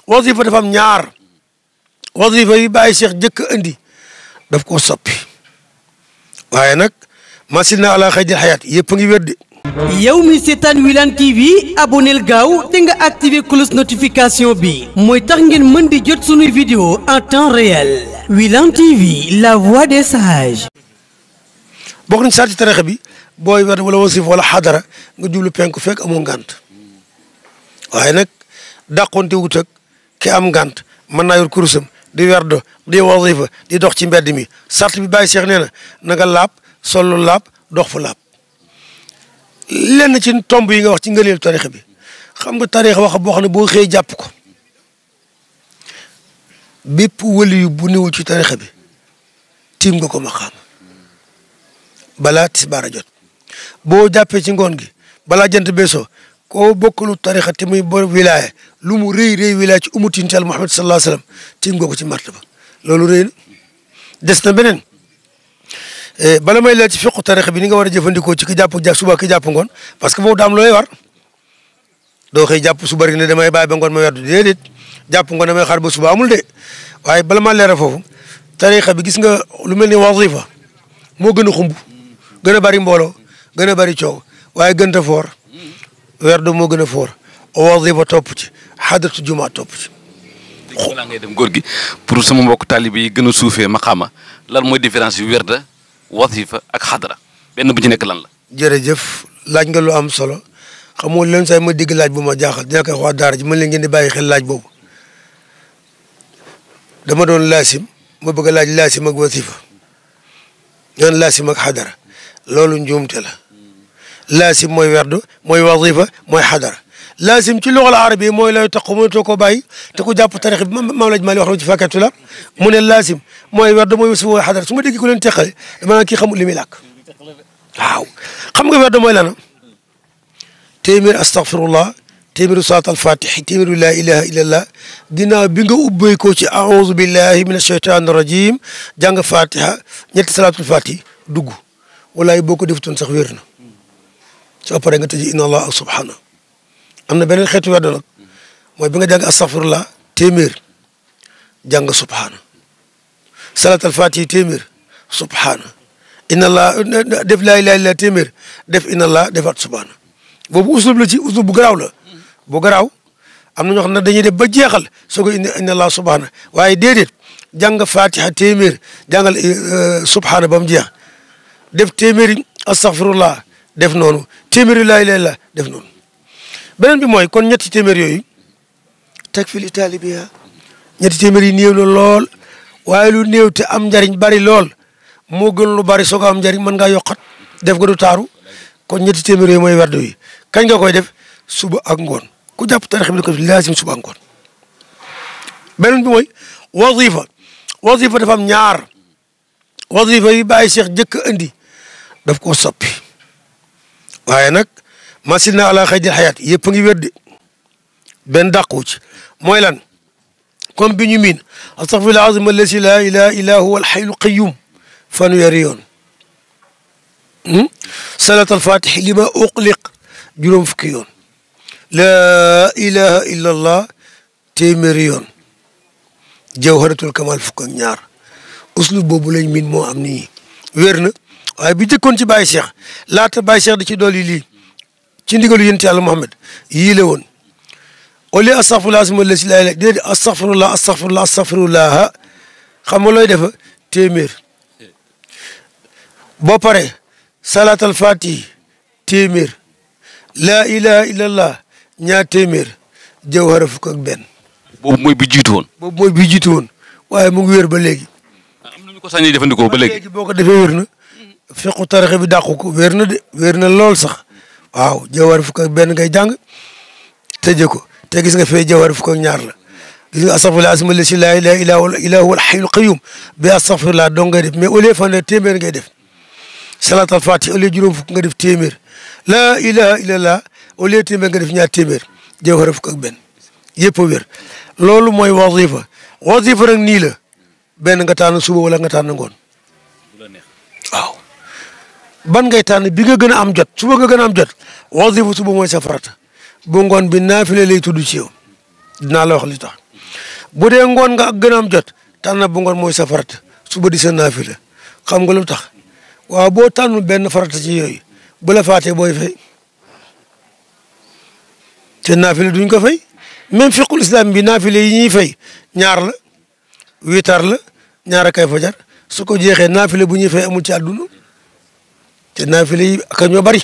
wazifa dafa am ñaar wazifa yi bàyyi Cheikh jëkk indi daf koo soppi waaye nag masil na ala xaydil xayaat yëpp a ngi wér de. yow mi seetaan Wilane TV aboneel gaaw te nga activé cloche notification bi mooy tax ngeen mën di jot sunuy vidéo en temps réel Wilane TV la voix des sages. bokk nañ saati tarixa bi booy werd wala wasif wala xadara nga jublu penku fekk amoo ngànt waaye nag dàqonte wut ak ki am ngànt mën naa yor kurusam di werdo di wasifa di dox ci mbedd mi sart bi bàyyi Cheikh nee na nga laab sollu laab dox fu laab lenn ci tomb yi nga wax ci ngëneelu tarixa bi xam nga tarixa wax boo xam ne boo xëyee jàpp ko bépp wëli yu bu niwul ci tarixa bi tiim nga ko maqaam balaa tisbaar a jot boo jàppee ci ngoon gi balaa jant beesoo koo bokkalu tarixa te muy bor wilaaya lu mu rëy wilaaya ci umutin ci al Muhammad sallallahu alayhi wasallam tiim nga ko ci martaba loolu rëy na des na beneen bala may leer ci fiqu tarixa bi ni nga war a jëfandikoo ci ki jàpp suba ki jàpp ngoon parce que boobu daam looy war doo xëy jàpp suba rek ne damay bàyyi ba ngoon ma werdu déedéet jàpp ngoon damay xaar ba suba amul de waaye bala maa leeral foofu tarixa bi gis nga lu mel ni wazifa moo gën a xumb gën a bari mbooloo gën a bari coow waaye gën a foor werdu moo gën a foor wazifa topp ci xadratu jumaa topp ci. balaa ngay dem góor gi pour sama mbokk taalibe yi gën a suufee maqaama lan mooy différence yu werda wazifa ak xadara benn bu ci nekk lan la. jërëjëf laaj nga lu am solo xam nga leen say ma digg laaj bu ma jaaxal dina koy wax daara ji mën leen ngeen di bàyyi xel laaj boobu dama doon laasim ma bëgg a laaj laasim ak wazifa ñoon laasim ak xadara loolu njuumte la laasim mooy werdu mooy wazifa mooy xadara laasim ci luxal arabi mooy lay taqu mënatoo koo bàyyi te ku jàpp tarix bi maam laaj Maalik wax na ci fàkkatu la mu ne laasim mooy werdu mooy wazifa mooy xadara su ma déggee ku leen teqale dama naan kii xamul li muy làkk waaw xam nga werdu mooy lana téeméer astaghfirullah téeméeru salaat al-fatih téeméeru laa ilaha illallah ginnaaw bi nga ubbee ko ci a'uuzu billahi min ashaytaani rajim jàng fatiha ñetti salaatul fatih dugg walaay boo ko defutoon sax wér na soo paree nga tëji inna allah ak subhana am na beneen xeetu werdu nag mooy bi nga jàng astaghfirullah téeméer jàng subhana salaat al-fatih téeméer subhana inna allah def laa ilaha illallah téeméer def inna allah defaat subhana boobu uslub la ci uslub bu garaaw la bu garaaw am na ñoo xam ne dañuy def ba jeexal soo ko inna allah subhana waaye déedéet jàng fatiha téeméer jàngal subhana ba mu jeex def téeméeri astaghfirullah def noonu téeméeri laa ilaaha illallaah def noonu beneen bi mooy kon ñetti téeméer yooyu teg fi li taalibiya ñetti téeméer yi néew na lool waaye lu néew te am njariñ bari lool moo gën lu bari soo ko am njariñ mën ngaa yokkat def ko du taaru kon ñetti téeméer yooyu mooy werdu yi kañ nga koy def suba ak ngoon ku jàpp tarix bi ko def laasim suba ak ngoon beneen bi mooy wazifa dafa am ñaar wazifa yi bàyyi Cheikh jëkk indi daf koo soppi waaye nag masil na ala xaydil xayaat yëpp a ngi wér de benn dàqu ci mooy lan comme bi ñu miin astaghfirullah azim allasi la ilaha illa huwa alxayyul qayyum fanweeri yoon salaat alfatih lima uqliq juróom fukki yoon laa ilaha illa allah téeméeri yoon jawharatul kamal fukk ak ñaar uslub boobu lañ min moo am nii wér na waaye bi jëkkoon ci Baye Cheikh laata Baye Cheikh di ci dolli lii ci ndigalu yonent Yàlla Muhammad yii la woon au lieu astaghfirullah azim allasi laa ilaaha déedéet astaghfirullah xam nga looy defa téeméer boo pare salaat al fatih téeméer laa ilaha illallah ñaar téeméer jawhara fukk ak benn boobu mooy bi jiitu woon. boobu mooy bi jiitu woon waaye mu ngi wér ba léegi. am na ñu ko sañee jëfandikoo ba léegi. boo ko defee wér na fiqu tarixa bi dàqu ko wér na de wér na lool sax waaw jawhara fukk ak benn ngay jàng tëje ko te gis nga fee jawhara fukk ak ñaar la gis nga astaghfirullah azim allasi laa ilaaha illa huwa alhayyul qayyum bi astaghfirullah dong ngay def mais au lieu fan téeméer ngay def salaat al fatih au lieu juróom fukk nga def téeméer laa ilaha illallah au lieu téeméer nga def ñaar téeméer jawhara fukk ak benn yëpp a wér loolu mooy wazifa nag nii la benn nga tànn suba wala nga tànn ngoon waaw ban ngay tànn bi nga gën a am jot suba nga gën a am jot wazifa suba mooy sa farata bu ngoon bi naafile lay tudd ci yow dinaa la wax li tax bu dee ngoon nga gën a am jot tànn bu ngoon mooy sa farata suba di sa naafila xam nga lu tax waaw boo tànnul benn farata ci yooyu bu la faatee booy fay te naafila duñ ko fay même fiqul islam bi naafila yi ñuy fay ñaar la witar la ñaar a kay fajar su ko jeexee naafila bu ñuy fay amul ci àdduna te naafila yi ak ñoo bari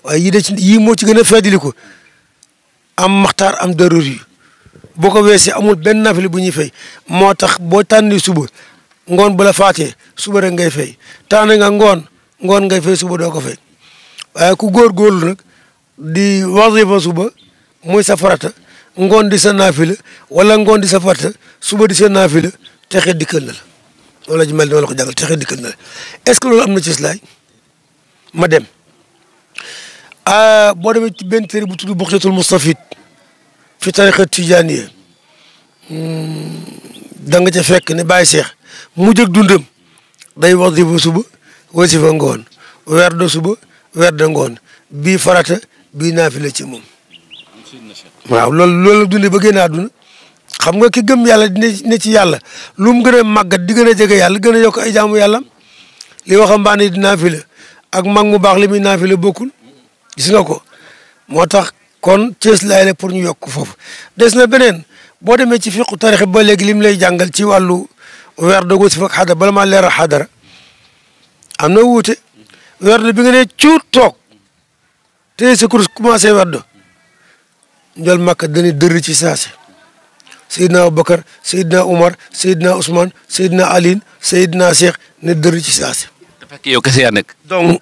waaye yii de ci yii moo ci gën a feddili ko am maxtaar am darur yi boo ko weesee amul benn naafila bu ñuy fay moo tax boo tànni suba ngoon bu la faatee suba rek ngay fay tànn nga ngoon ngay fay suba doo ko fay waaye ku góorgóorlu nag di wazifa suba muy sa farata ngoon di sa naafila wala ngoon di sa farata suba di sa naafila texe dikkal na la wala ji mel ni wala ko jàngal texe dikkal na la est-ce que loolu am na ci islaay ma dem boo demee ci benn téere bu tudd Buxyatul Mustafid fi tariqa tijaaniya da nga ca fekk ne Baye Cheikh mu jëg dundam day wasifa suba wasifa ngoon werdo suba werdo ngoon bii farata bii naafila ci moom waaw loolu la dundee ba génn àdduna xam nga ki gëm yàlla ne ci yàlla lu mu gën a màggat di gën a jege yàlla gën a yokk ay jaamu yàlla li waxambaane di naafila ak mag mu baax li muy naafila bokkul gis nga ko moo tax kon Cees laay la pour ñu yokk foofu des na beneen boo demee ci fiqu tarix ba léegi lim lay jàngal ci wàllu weer dogo si fak xadara bala maa leeral xadara am na wuute werdo bi nga ne cuut toog te sa kurus commencé werdo njol Makka dañuy dër ci saase Seydina Aboubacar Seydina Umar Seydina Ousmane Seydina Aline Seydina Cheikh ne dër ci saase. dafa fekk yow kese yaa nekk. donc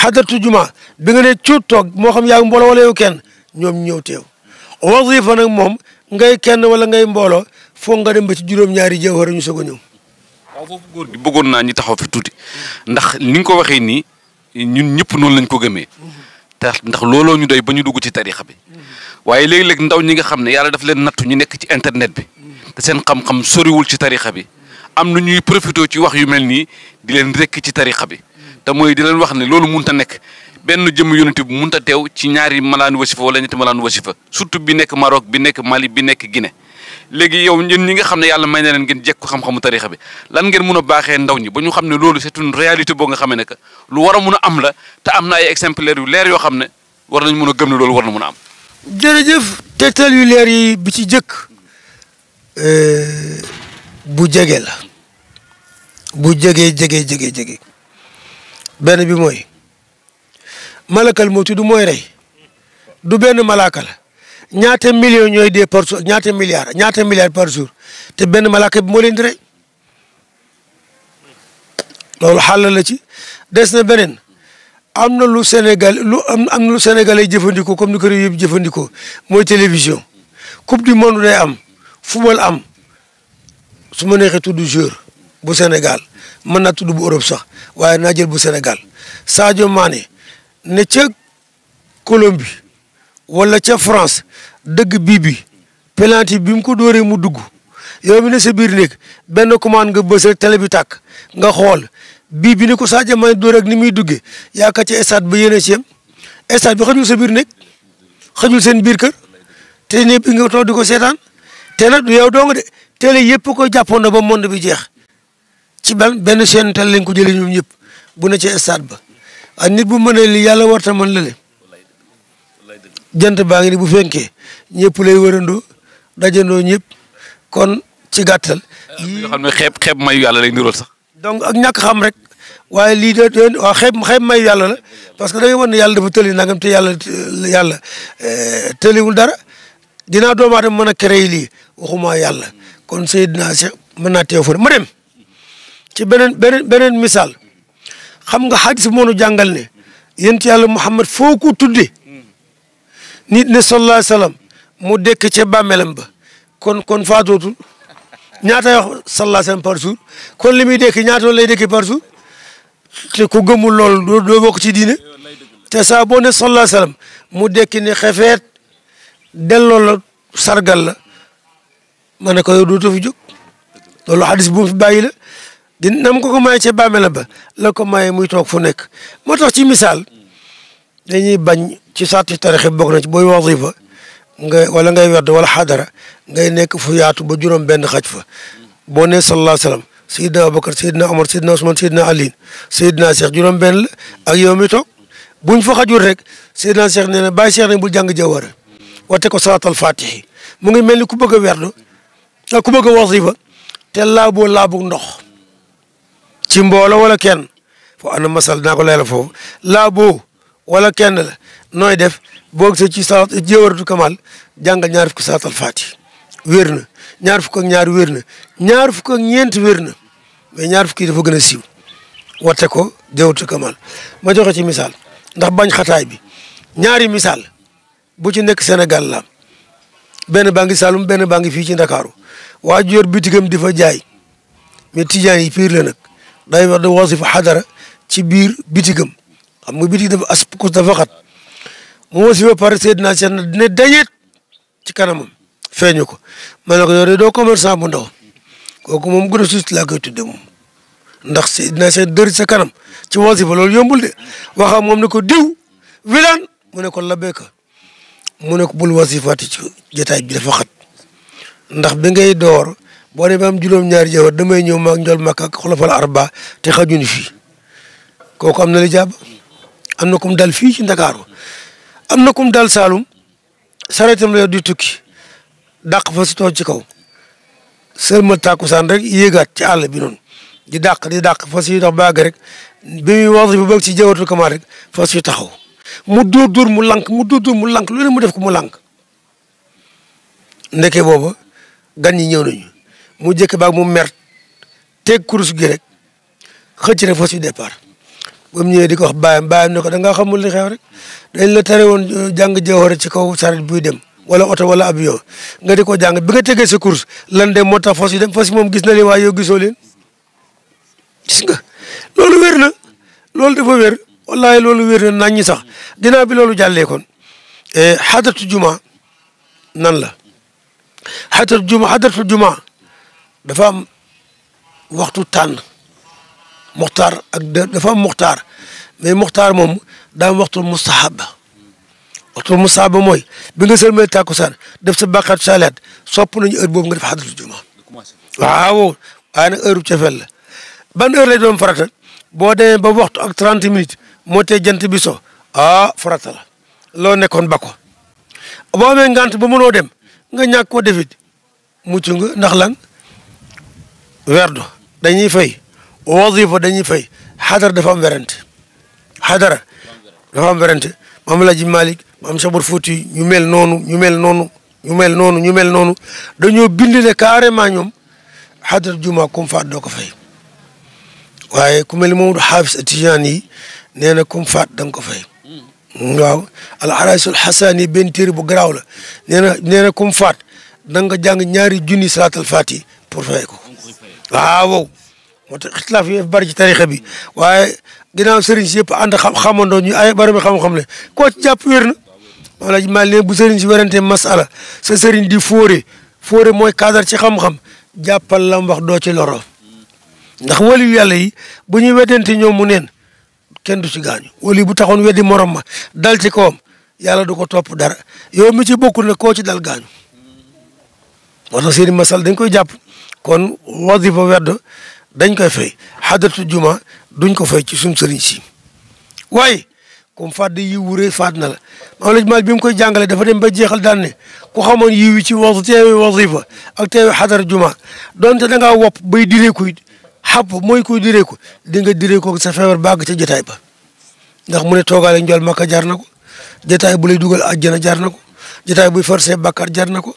xadaratu juma bi nga ne cuut toog moo xam yaa ngi mbooloo wala yow kenn ñoom ñëw teew wazifa nag moom ngay kenn wala ngay mbooloo foog nga dem ba ci juróom-ñaari jawhara ñu soog a ñëw. waaw foofu góor gi bëggoon naa ñu taxaw fi tuuti ndax ni nga ko waxee nii ñun ñëpp noonu lañ ko gëmee te ndax looloo ñu doy ba ñu dugg ci tarixa bi waaye léeg-léeg ndaw ñi nga xam ne yàlla daf leen nattu ñu nekk ci internet bi te seen xam-xam soriwul ci tarixa bi am na ñuy profité ci wax yu mel nii di leen rekk ci tarixa bi te mooy di leen wax ne loolu mënut a nekk benn jëmm yonent bi mënut a teew ci ñaari malaan wasifa wala ñetti malaan wasifa surtout bi nekk Maroc bi nekk Mali bi nekk Guinée. léegi yow ñun ñi nga xam ne yàlla may na leen ngeen jekku xam-xamu tarixa bi lan ngeen mun a baaxee ndaw ñi ba ñu xam ne loolu c'est une réalité boo nga xamee ne que lu war a mun a am la te am na ay exemplaires yu leer yoo xam ne war nañ mun a gëm ne loolu war na mun a am. jërëjëf tegtal yu leer yi bi ci jëkk bu jege la bu jege benn bi mooy malakal moo tudd mooy rey du benn malaaka la ñaata millions ñooy dee par jour ñaata milliards par jour te benn malaaka bi moo leen di rey loolu xàll la ci des na beneen am na lu Sénégal am na lu Sénégal ay jëfandikoo comme ni ko réew yëpp jëfandikoo mooy télévision coupe du monde day am football am su ma neexee tudd joueur bu Sénégal mën naa tudd bu Europe sax waaye naa jël bu Sénégal Sadio Mané ne ca Colombie wala ca France dëgg bii bi penalty bi mu ko dóoree mu dugg yow mi ne sa biir néeg benn commande nga bës rek télé bi tàkk nga xool bii bi ni ko Sadio Mané dóor ak ni muy duggee yaakaar ci stade ba yéene ci yem stade bi xajul sa biir néeg xajul seen biir kër te ne bi nga toog di ko seetaan te nag du yow dong de télé yëpp ko jàppoon na ba monde bi jeex ci benn chaîne télé lañ ko jëlee ñoom ñëpp bu ne ci stade ba ak nit bu mënee li yàlla warta mën la le jant baa ngi ni bu fenkee ñëpp lay wërandoo dajandoo ñëpp kon ci gàttal. yoo xam ne xeeb mayu yàlla lay nirool sax. donc ak ñàkk xam rek waaye lii de waaw xeeb mayu yàlla la parce que da ngay wan ne yàlla dafa tëli nangam te yàlla tëliwul dara dinaa doomu aadama mën a créer lii waxuma yàlla kon Seydina Cheikh mën naa teew fa ma dem ci beneen misaal xam nga xadis moo nu jàngal ne yent yàlla Muhammad foo ko tudde nit ne sallallahu alayhi wa sallam mu dekk ca bàmmeelam ba kon faatootul ñaata wax sallallahu alayhi wa sallam par jour kon li muy dekk ñaata lay dekki par jour te ku gëmul loolu doo bokk ci diine te saa boo ne sallallahu alayhi wa sallam mu dekki ne xefeet delloo la sargal la ma ne ko yow dootoo fi jóg loolu xadis bu mu fi bàyyi la di nam ko maye ca bàmmeelam ba la ko maye muy toog fu nekk moo tax ci misaal dañuy bañ ci saati tarixe bokk na ci booy wazifa wala ngay werd wala xadara ngay nekk fu yaatu ba juróom benn xaj fa boo nee sallallahu alayhi wa sallam Seydina Abubakar Seydina Omar Seydina Ousmane Seydina Ali Seydina Cheikh juróom benn la ak yow mi toog buñ fa xajul rek Seydina Cheikh nee na bàyyi Cheikh ne bul jàng jawhara wate ko salaatal fatihi mu ngi mel ni ku bëgg a werdu ak ku bëgg a wasifa te laaboo laabu ndox ci mboolo wala kenn fo ana masal naa ko leeral foofu laaboo wala kenn la nooy def boog sa ci salaat jawharatu kamal jàngal ñaar fukki salaatal fatihi wér na ñaar fukk ak ñaar wér na ñaar fukk ak ñeent wér na mais ñaar fukki dafa gën a siiw wate ko jawharatu kamal ma joxe ci misaal ndax bañ xataay bi ñaari misaal bu ci nekk Sénégal la benn baa ngi Saloum benn baa ngi fii ci Ndakaaru waa ju yor bitigam di fa jaay mais tijaan yi piir la nag day wax da wasifa xadara ci biir bitigam xam nga bitig dafa as kus dafa xat mu wasifa pare Seydina Cheikh na dina dajeet ci kanamam feeñu ko ma ne ko yow de doo commerçant bu ndaw kooku moom grossiste laa koy tudde moom ndax Seydina Cheikh dër sa kanam ci wasifa loolu yombul de waxam moom ne ko diw wilaan mu ne ko labbeeka mu ne ko bul wasifaati ci jotaay bi dafa xat ndax bi ngay door boo demee am juróom-ñaari jawar damay ñëw maag njol makk ak xulafal arba te xajuñu fii kooku am na li jàpp am na kum dal fii ci Ndakaaru am na kum dal Saalum sareetam la di tukki dàq fa si toog ci kaw seulement tàkkusaan rek yéegaat ci àll bi noonu di dàq fas yi dox baag rek bi muy wasifa bëgg ci jawharatul kamal rek fas yi taxaw mu dóor mu lank mu dóor mu lank lu ne mu def ko mu lank ndeke booba gan ñi ñëw nañu mu jëkk baag mu mer teg kurus gi rek xëcc rek fas yi départ ba mu ñëwee di ko wax bàyyam ne ko da ngaa xamul li xew rek dañ la tere woon jàng jawhara ci kaw saret buy dem wala oto wala avion nga di ko jàng bi nga tegee sa course lan dem moo tax fas yi dem fas yi moom gis na leen waaye yow gisoo leen gis nga loolu wér na loolu dafa wér wallahi loolu wér na nañ ñi sax ginnaaw bi loolu jàllee kon xadaratu juma nan la xadaratu juma dafa am waxtu tànn muxtaar ak dafa am muxtaar mais muxtaar moom daa am waxtu mustahab waxtu mustahab mooy bi nga sëlmee tàkkusaan def sa bàkkaat salaat sopp nañu heure boobu nga def xadaratu juma waaw waaye nag heure bu cofeel la ban heure lay doon farata boo demee ba waxtu ak 30 minutes moo tee jant bi so farata la loo nekkoon ba ko boo amee ngant ba mënoo dem nga ñàkk koo defit mucc nga ndax lan werdo dañuy fay wasifa dañuy fay xadara dafa am werante xadara dafa am werante maam Alaaji Malik maam Sabur Fuuti ñu mel noonu dañoo bind ne carrément ñoom xadara juma kum faat doo ko fay waaye ku mel ni Mamadou Xaafis Tijaan yi nee na kum faat da nga ko fay waaw al araisul xasaan yi benn téere bu garaaw la nee na kum faat da nga jàng ñaari junni salaatal faati pour fay ko waaw moo tax ixtilaaf yi bari ci tarixa bi waaye ginnaaw sëriñ si yëpp ànd xamandoo ñu ay barami xam-xam le koo ci jàpp wér na wala ji mal ne bu sëriñ si werante masala sa sëriñ di fóore mooy cadre ci xam-xam jàppal la wax doo ci loro ndax wali yàlla yi bu ñuy weddante ñoom mu neen kenn du ci gaañu wali bu taxoon weddi morom ma dal ci kawam yàlla du ko topp dara yow mi ci bokkul ne koo ci dal gaañu moo tax seeni masal dañ koy jàpp kon wasifa weddo dañ koy fay xadaratu juma duñ ko fay ci suñ sëriñ si waaye comme faat da yiw wuree faat na la maam la mal bi mu koy jàngale dafa dem ba jeexal daan ne ku xamoon yiw yi ci teewe wasifa ak teewe xadara juma donte da ngaa wopp bay direekuy xapp mooy kuy direeku di nga direeku sa feebar bàgg ca jotaay ba ndax mu ne toogaale njol makka jar na ko jotaay bu lay dugal àjjana jar na ko jotaay buy forcé bàkkaar jar na ko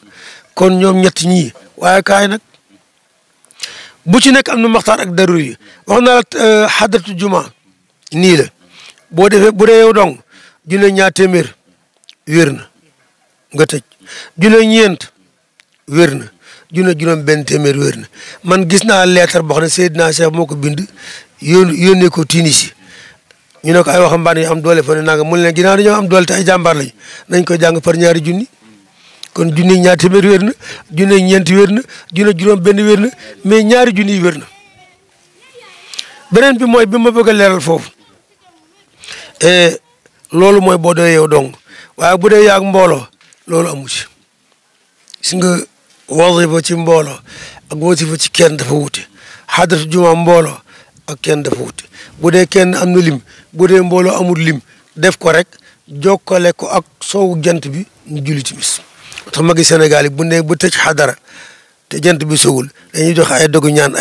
kon ñoom ñett ñii waaye kaay nag bu ci nekk am na maxtaar ak daruri yi wax naa la xadaratu juma nii la boo defee bu dee yow dong junne ñaar téeméer wér na nga tëj junne ñeent wér na junne juróom benn téeméer wér na man gis naa lettre boo xam ne Seydina Cheikh moo ko bind yónnee ko Tunisie ñu ne ko ay waxambaane yu am doole fa ne nanga mu ne leen ginnaaw dañoo am doole te ay jàmbaar lañ nañ ko jàng par ñaari junni kon junne ñaar téeméer wér na junne ñeenti wér na junne juróom benn wér na mais ñaari junni yi wér na beneen bi mooy bi ma bëgg a leeral foofu loolu mooy boo dee yow dong waaye bu dee yaag mbooloo loolu amu ci gis nga wazifa ci mbooloo ak wasifa ci kenn dafa wute xadaratu juma mbooloo ak kenn dafa wute bu dee kenn am na lim bu dee mbooloo amul lim def ko rek jokkale ko ak soowu jant bi ñu julli timis tax magi Sénégal yi bu ne bu tëj xadara te jant bi sowul dañuy joxe ay dogu ñaan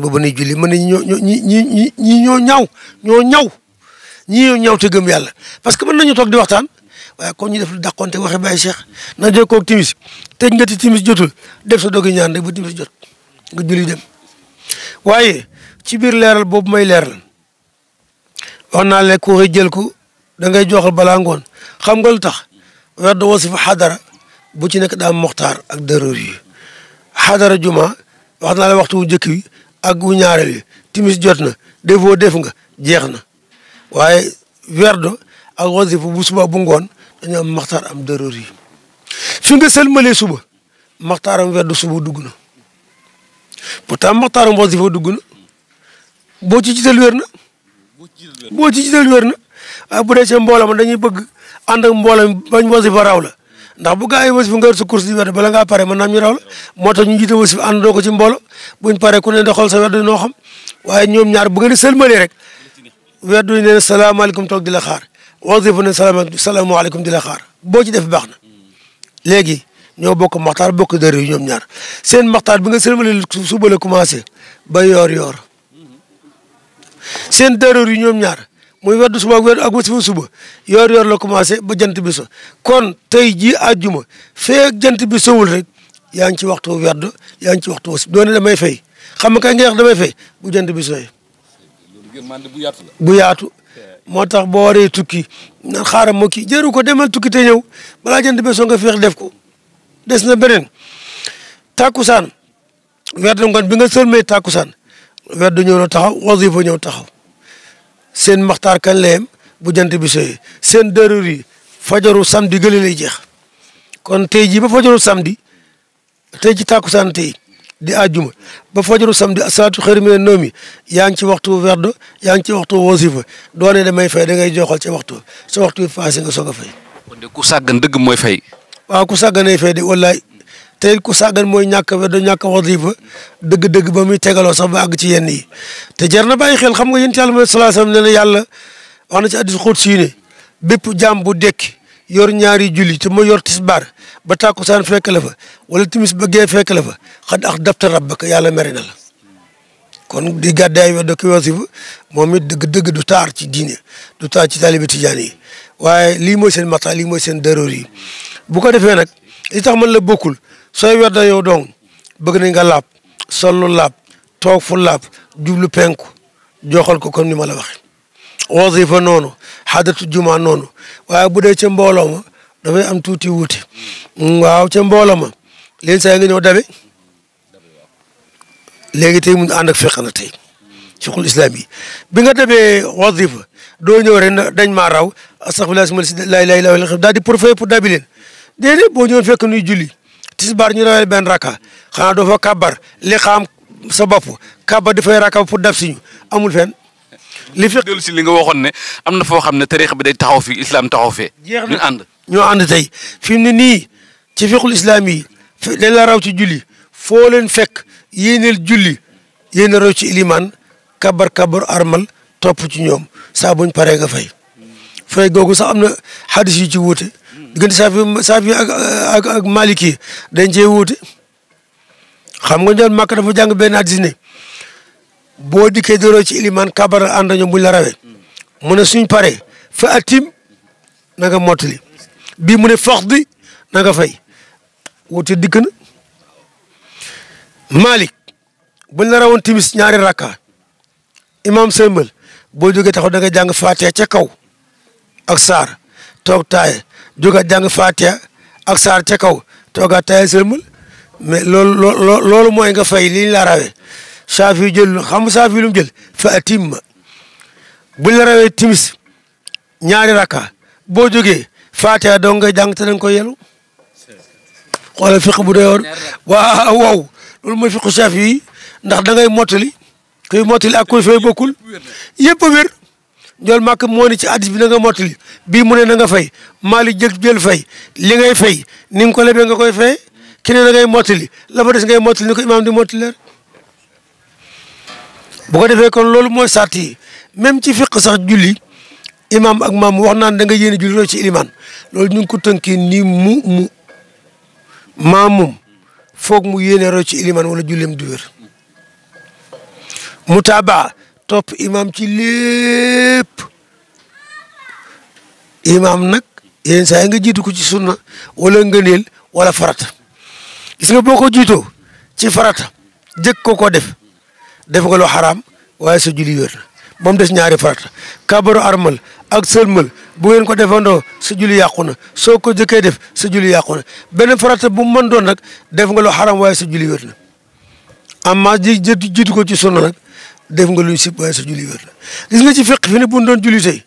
ba ba nuy julli mën nañ ñoo ñaw ñoo te gëm yàlla parce que mën nañu toog di waxtaan waaye kon ñu def lu dàqonte waxe Baye Cheikh na jokkoo ak timis tëj nga ti timis jotul def sa dogu ñaan rek ba timis jot nga julli dem waaye ci biir leeral boobu may leeral wax naa le ku jël ko da ngay joxal balaa ngoon xam nga lu tax werd wasifa xadara bu ci nekk daa moxtaar ak dërër yi xadara juma wax naa la waxtu wu njëkk wi ak wu ñaareel yi timis jot na defoo def nga jeex na waaye werdo ak wasifa bu suba bu ngoon dañu am moxtaar am dërër yi fi nga sëlmalee suba moxtaaram werdo suba dugg na pourtant moxtaaram wasifa dugg na boo ci jiital wér na waaye bu dee ci mbooloo ma dañuy bëgg ànd ak mbooloo bañ wasifa raw la ndax bu gaa yi wasifa nga yor sa course di werd bala ngaa pare mën naam ñu raw la moo tax ñu jiite wasifa ànd doo ko ci mbooloo buñ pare ku ne da xool sa werd noo xam waaye ñoom ñaar bu ngeen sëlmalee rek werd yi ne salaamaaleykum toog di la xaar wasifa ne salaamaaleykum di la xaar boo ci def baax na léegi ñoo bokk maxtaar bokk dër yi ñoom ñaar seen maxtaar bi nga sëlmalee suba la commencé ba yoor seen dërër yi ñoom ñaar muy weddu suba ak wasifa suba yoor la commencé ba jant bi so kon tey jii àjjuma feek jant bi sowul rek yaa ngi ci waxtu werd yaa ngi ci waxtu wasif doone damay fay xam nga kay nga wax damay fay bu jant bi sooy bu yaatu moo tax boo waree tukki nan xaaral moo kii jëru ko demal tukki te ñëw balaa jant bi so nga feex def ko des na beneen tàkkusaan werd ngoon bi nga sëlmee tàkkusaan werd ñëw na taxaw wasifa ñëw taxaw seen maxtaar kan layem bu jant bi sooyee seen dërër yi fajaru samedi gële lay jeex kon tey jii ba fajaru samedi tey ci tàkkusaan tey di àjjuma ba fajaru samedi saatu xëri mi ne noomi yaa ngi ci waxtu werd yaa ngi ci waxtu wasifa doone damay fay da ngay joxal ci waxtu sa waxtu bi passé nga soog a fay. kon de ku sàggan dëgg mooy fay. waaw ku sàgganay fay de wallaay tey ku sàggan mooy ñàkk werd ñàkk wasifa dëgg-dëgg ba muy tegaloo sax ba àgg ci yenn yi te jar na bàyyi xel xam nga yéen ci yàlla sallallahu alayhi wasallam ne na yàlla wax na ci hadiis xudsi ne bépp jaam bu dekki yor ñaari julli te ma yor tisbaar ba tàkkusaan fekk la fa wala timis ba gee fekk la fa xad ak dafta rabbaka yàlla mere na la kon di gàddaay werd ko wasifa moom it dëgg-dëgg du taar ci diine du taar ci taalibe tijaan yi waaye lii mooy seen mata lii mooy seen dërër yi bu ko defee nag li tax man la bokkul sooy werda yow dong bëgg nañ nga laab sollu laab toog fu laab jublu penku joxal ko comme ni ma la waxe wasifa noonu xadaratu juma noonu waaye bu dee ca mbooloo ma dafay am tuuti wuute waaw ca mbooloo ma leen saa nga ñëw dabe léegi tey mu ànd ak fiq na tey fiqul islam yi bi nga dabee wasifa doo ñëw rek dañ maa raw astaghfirullah laa ilaaha illa huwa daal di profité pour dabi leen déedéet boo ñëwoon fekk nuy julli tisbaar ñu rawee benn raka xanaa doo fa kabar li xam sa bopp kabar dafay raka pour dab si ñu amul fenn. li fi dellu si li nga waxoon ne am na foo xam ne tariix bi day taxaw fii islam taxaw fee. jeex ñu ànd ñoo ànd tey fi mu ne nii ci fiqul islam yi dañ la raw ci julli foo leen fekk yéeneel julli yéen a raw ci ilimaan kabar armal topp ci ñoom saa buñ paree nga fay googu sax am na xadis yu ci wuute. diggante saafi ak maliki dañ cee wuute xam nga ñoom Màkka dafa jàng benn hadiis ne boo dikkee dëroo ci ilimaan kabar ànd ñoom buñ la rawee mu ne suñ paree fa atim na nga mottali bii mu ne faxdi na nga fay wuute dikk na Malik buñ la rawoon timis ñaari rakka imam sëmbal boo jógee taxaw da nga jàng Faatiha ca kaw ak saar toog taaye jógaat jàng Faatiha ak saar ca kaw toogaat taaye sëlmal mais loolu mooy nga fay li ñu la rawee Saafi jël xam nga Saafi lu mu jël fa atimma buñ la rawee timis ñaari rakka boo jógee Faatiha dong ngay jàng te da nga koy yelu xoolal fiq bu doy woon waaw loolu mooy fiqu Saafi yi ndax da ngay mottali kuy mottali ak kuy fay bokkul yëpp a wér njool màkk moo ni ci hadiis bi na nga mottali bii mu ne na nga fay Maalik jël fay li ngay fay ni nga ko lebee nga koy fay ki ne na ngay mottali la fa des ngay mottali ni ko imaam di mottali leer bu ko defee kon loolu mooy sart yi même ci fiq sax julli imaam ak maam wax naan da nga yéene julli ci ilimaan loolu ñu ngi ko tënkee ni maamum foog mu yéene roy ci ilimaan wala julleem du wér mutaabaa topp imaam ci lépp imaam nag yenn saa yi nga jiitu ko ci sunna wala ngëneel wala farata gis nga boo ko jiitoo ci farata jëkk ko def nga loo xaraam waaye sa julli wér na ba mu des ñaari farata kabaru armal ak sëlmal bu ngeen ko defandoo sa julli yàqu na soo ko jëkkee def sa julli yàqu na benn farata bu mu mën doon nag def nga loo xaraam waaye sa julli wér na amma jiitu ko ci sunna nag def nga luñ sib waaye sa julli wér na gis nga ci fiq fi ne bu ñu doon julli tey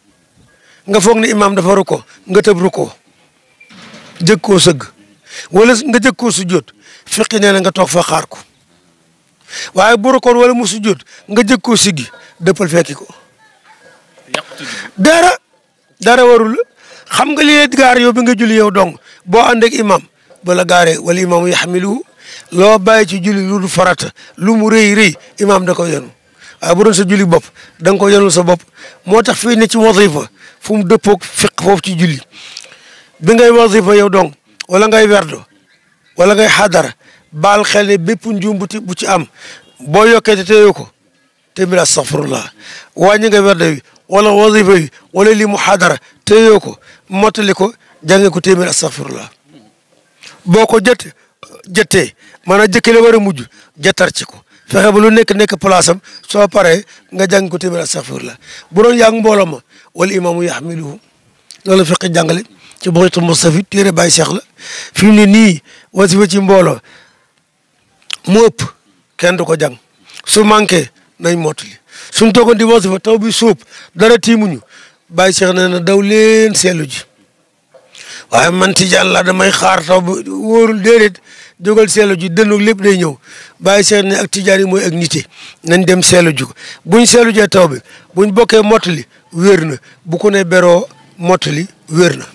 nga foog ne imaam dafa rukkoo nga tëb rukkoo jëkk koo sëgg wala nga jëkk koo sujjóot fiqi nee na nga toog fa xaar ko waaye bu rukkoon wala mu sujjóot nga jëkk koo siggi dëppal fekki ko dara warul xam nga li gaar yow bi nga julli yow dong boo ànd ak imaam bala gaaree wala imaamu yaxmiluhu loo bàyyi ci julli lu farata lu mu rëy imaam da ko yenu waaye bu doon sa julli bopp da nga ko yenul sa bopp moo tax fii ne ci wasifa fu mu dëppoog fiq foofu ci julli bi ngay wasifa yow dong wala ngay werdo wala ngay xadara baal xel ne bépp njuum bu ci am boo yokkee te téyoo ko téeméer astaghfirullah wàññi nga werdo wi wala wasifa wi wala li mu xadara téyoo ko mottali ko jànge ko téeméer astaghfirullah boo ko jëttee maanaam jëkkale war a mujj jëttar ci ko fexe ba lu nekk place am soo paree nga jàng ko téeméer astaghfirullah bu doon yaa ngi mbooloo ma wala imaamu yaxmiluhu loolu fiqi jàngale ci Bughyatul Mustafid téere Baay Cheikh la fi mu ne nii wasifa ci mbooloo mu ëpp kenn du ko jàng su manqué nañ mottali suñ toogoon di wasifa taw bi suub dara tiimuñu Baay Cheikh nee na daw leen seelu ji waaye man tijaan la damay xaar taw bi wóorul déedéet jógal seelu ji dënnu lépp day ñëw Baay Cheikh ne ak tijaan yi mooy ak nite nañ dem seelu ji ko buñ seelu jee taw bi buñ bokkee mottali wér na bu ko ne beroo mottali wér na